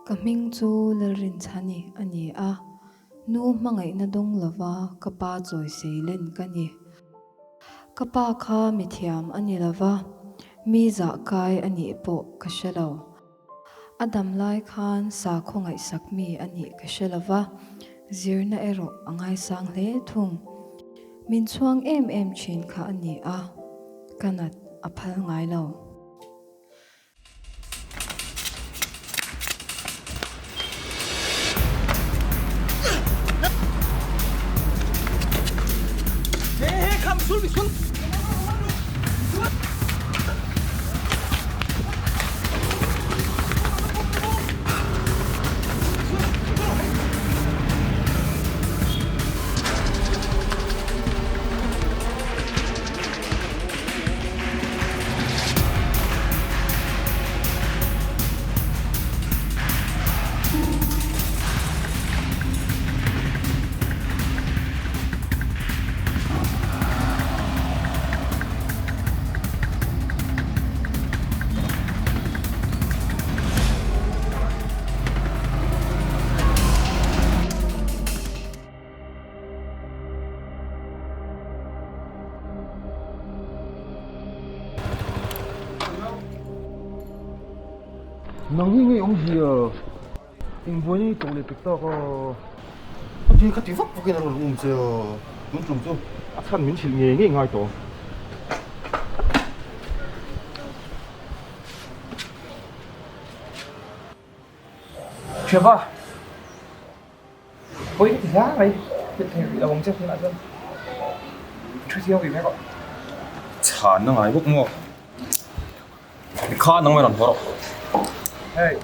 Ka hming chu Lalrinchhani a ni a, nu hmangaihna dawng lova ka pa chawisei len ka ni. Ka pa kha mithiam a ni lova, mi zahkai a nih pawh ka hre lo. A dam lai khan sakhaw ngaihsak mi a nih ka hre lova, zirna erawh a ngaisang hle thung. Min chhuang em em thin kha a ni a, ka nat a phal ngai lo. Nang hi ngei awmzia engbuai nge i tawh leh pek tak a? A ti kha ti vak vak in a rawn um che a, tun tum chu a chhan min hrilh ngei ngei ngai tawh. Thiam a. Pawi ka ti hla mai, hrilh thei rih lo ang che tunah chuan thu chiang rih mai rawh. Chhan a ngai bawk maw? Kha nang mai rawn haw rawh. Hey.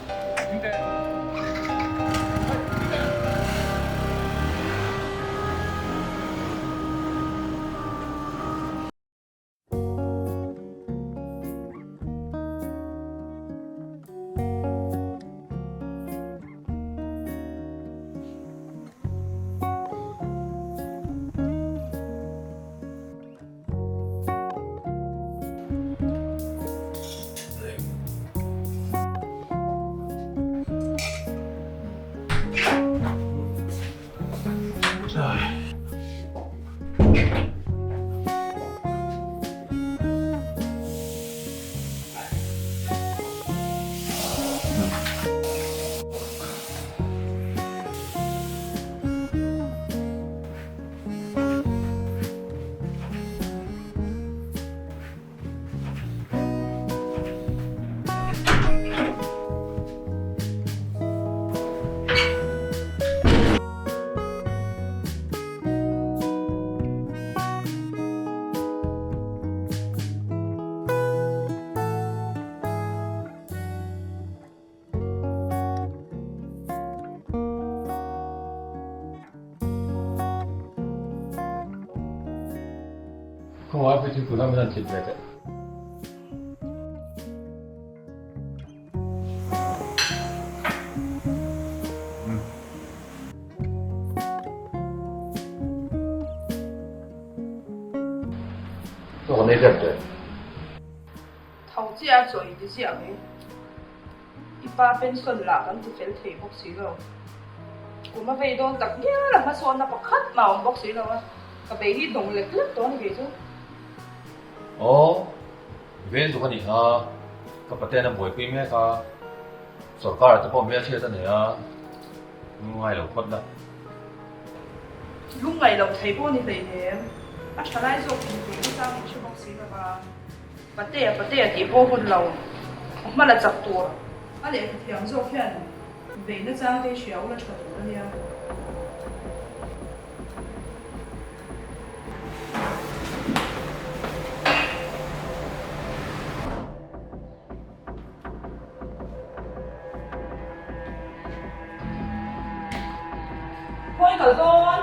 Khawngaih pui thingpui kha min han thlit ve teh. Chaw kan ei tep teh. Tho chiah a chaw i ti ziah mai. I pa pension lah kan ti fel thei bawk si lo. Kum a vei dawn tak ngial a hmasawnna pakhat mah a awm bawk si lo a, ka bei hi dawng lek lek tawh a ni kei chu. Aw, vel tuk a ni a, ka paten a buaipui mek a, sorkar ah te pawh hmelhriat a nei a, lungngai lo phawt la. Lungngai lo thei pawh a ni hleinem, a tha lai zawk in tih nachang in hre bawk si lo va. Patea patea tih pawh hun lo, a hma la chak tur. A lehkha thiam zawk hian veina chang te hria ula tha tur a nia. Khawi kal dawn?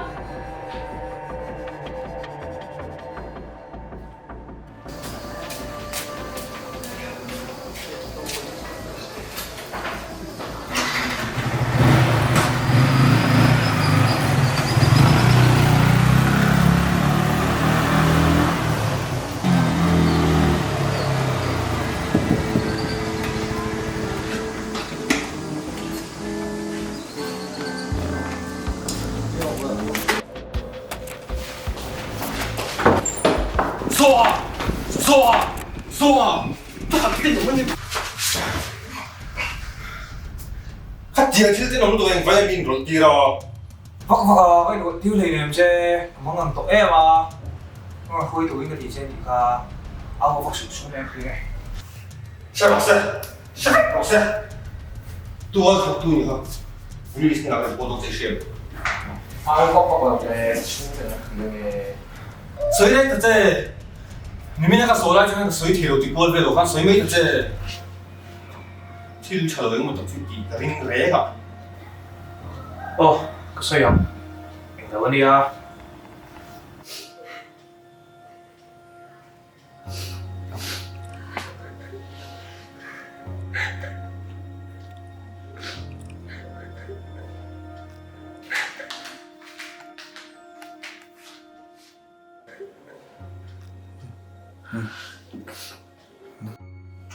Zoa! Zoa! Zoa! Ka thil awm a ni. Khatiang thil ten awm duh eng vai a min rawlh tir a. Vak vak a, ka inrawlh tir hlei nem che, ka mang ang tawh em a, ka ngaihruai turin ka ti che nih kha, au vak vak suh suh mai ang hria e. Hre rawh se, hre vek rawh se, tual thawk tu nih kha police hnenah ka report dawn che i hria em? Au vak vak lo che, chhungte an hria nge? Sawi reng ta che, nimina ka sawi lai chuan ka sawi thei lo ti kual vel lo khan sawi mai ta che. Thil tha lo engemaw tak chu tih ka ring reng a. Aw, ka sawi ang. Englo a nia.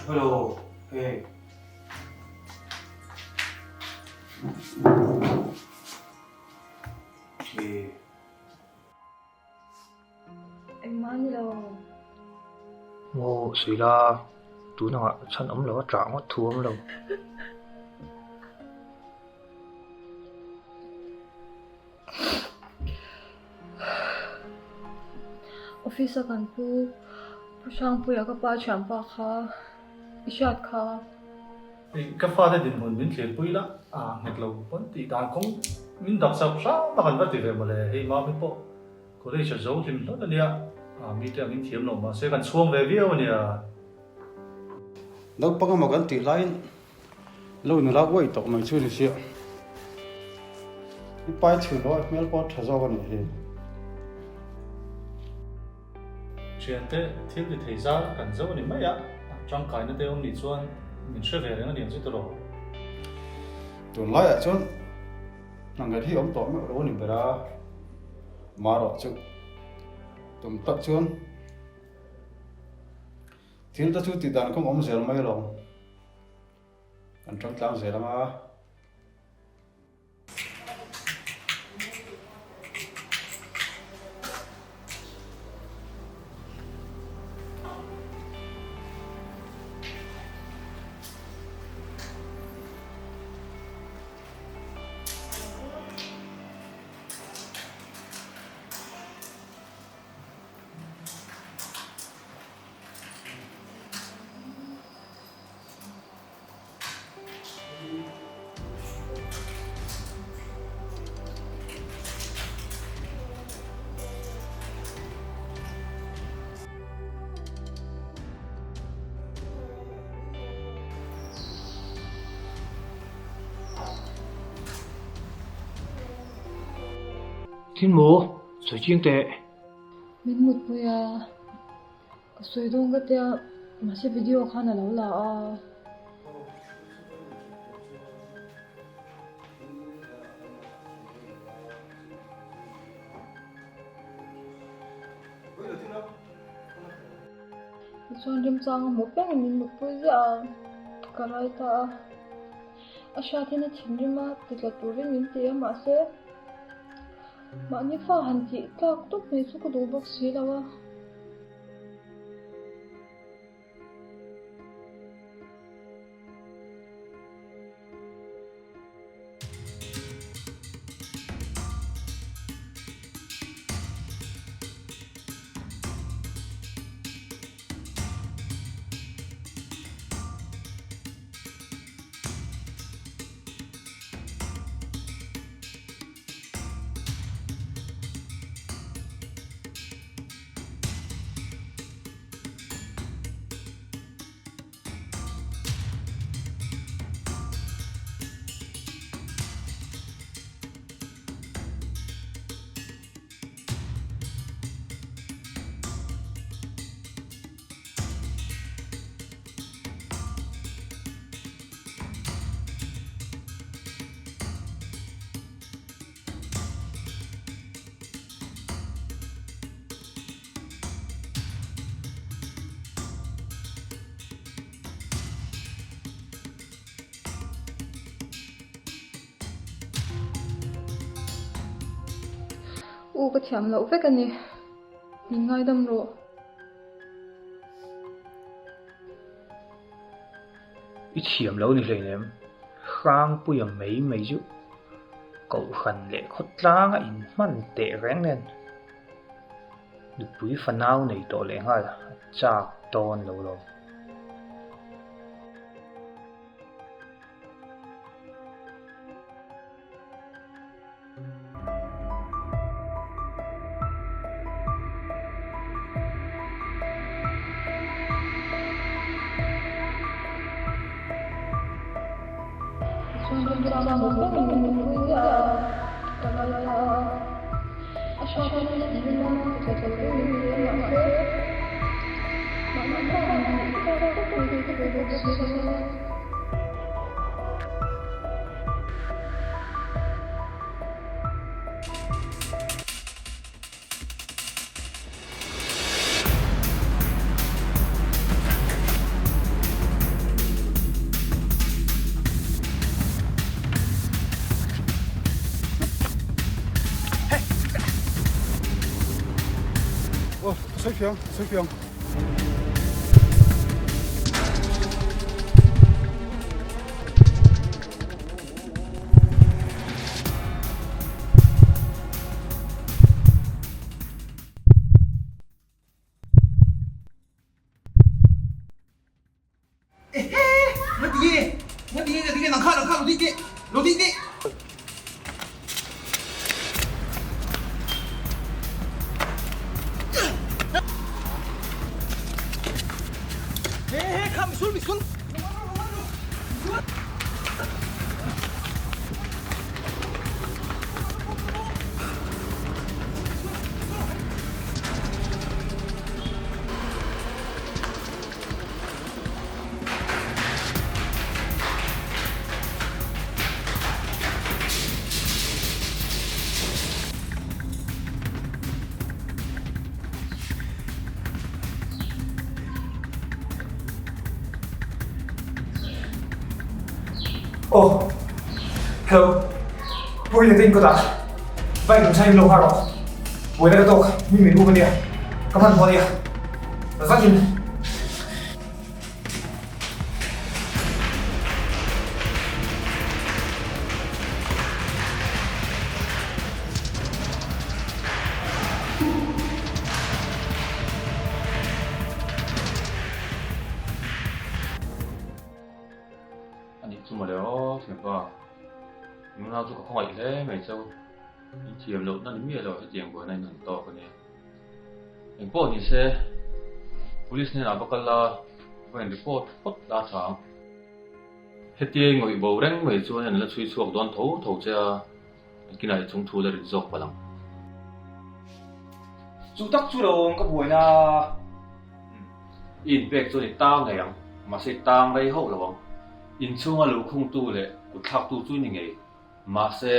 Hello, hey. Engmah a ni lo. Maw Suila, tunangah chhan awm lo a ṭah ngawt thu awm lo. Office a kan pu Pu Hrangpuia ka pa thianpa kha i hriat kha. Ka fate dinhmun min thlirpui la a nghet lo pawn tih dan kawng min dap chak hram a kan va ti ve mawle hei mami pawh college a zo hlim hlawt ania mite angin thiam lo mahse kan chhuang ve viau ania. Naupang emaw kan tih laiin Lo nula uaih tawh mai chu ni sia. I pai chhun lo a hmel pawh a tha zawk a nih hi. Thiante thil ti thei zar kan zo a ni mai a, tangkaina te awm nih chuan min hre ve reng a niang chu tiraw. Tunlaiah chuan hnanghet hi awm tawh meuh lo a ni ber a, marawh chu tum tak chuan thil te chu tih dan kawng awm zel mai alawm. Kan tang tlang zel ang a. Thil maw sawi chiang teh. Min mutpui a. Ka sawi dawn ka tia, mahse video khan a lo la a. Tichuan remchang a hmuh piangin min mutpui ziah a, ka rai ta a. A hriatin a thinrim a, titla turin min ti a, mahse Mahni fa han tih tlak tawp mai chu ka duh bawk si lo a. U ka thiam loh vek a ni, min ngaidam rawh. I thiam lo ni hleinem, Hrangpuia mai mai chu Kohhran leh khawtlanga inhman teh reng nen nupui fanau nei tawh leh nghal a chak dawn lo lo. Aw, sawi fiang, sawi fiang. Oh, hello. Pui leh te in kawtah bike lam chhangin lo nghal rawh. Buaina ka tawk, mi min um ania, ka hmanhmawh ania. Vakin. A nih chu mawle aw thianpa, nunau chu ka khawngaih hle mai cheu, in thiam lohna ni miah lo hetiang buaina in han tawk a nia. Engpawh ni se, Police hnenah va kal la, va in report phawt la tha ang. Hetia i ngawih bo reng mai chuan an la chhui chhuak dawn tho tho che a, engkinah i chung thu la rit zawk palh ang. Chu tak chu lo awm ka buaina. I inpek chuan i tang ngei ang, mahse i tang rei hauh lo ang. Inchhunga luhkhungtu leh kutthlaktu chu i ni ngei. Mahse,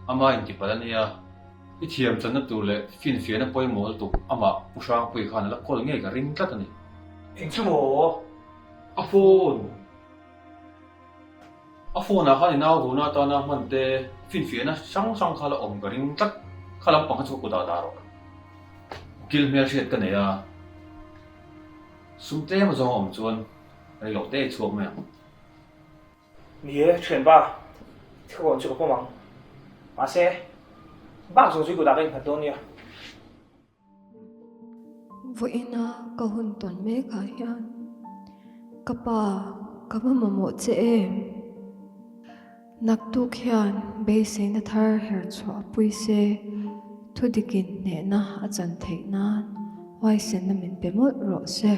ama intipalh a nia. I thiam channa tur leh finfiahna pawimawh lutuk amah Pu Hrangpui khan a la kawl ngei ka ring tlat a ni. Eng chu maw? A phone! A phone ah khan i nau runa atana hman te finfiahna hrang hrang kha la awm ka ring tlat. Kha lampang kha chu ka kut ah dah rawh. Ukil hmelhriat ka nei a, sum tlem azawng a awm chuan reilo te i chhuak mai ang. Ni e, thianpa, thil rawn chu ka pawm ang. Mahse, bak zawng chu i kutah ka innghat dawn nia. Vawiina ka hun tawn mekah hian ka pa ka va mamawh che em? Naktuk hian beiseina thar her chhuah pui se, thudikin hnehna a chan theih nan huaisenna min pe mawlh rawh se.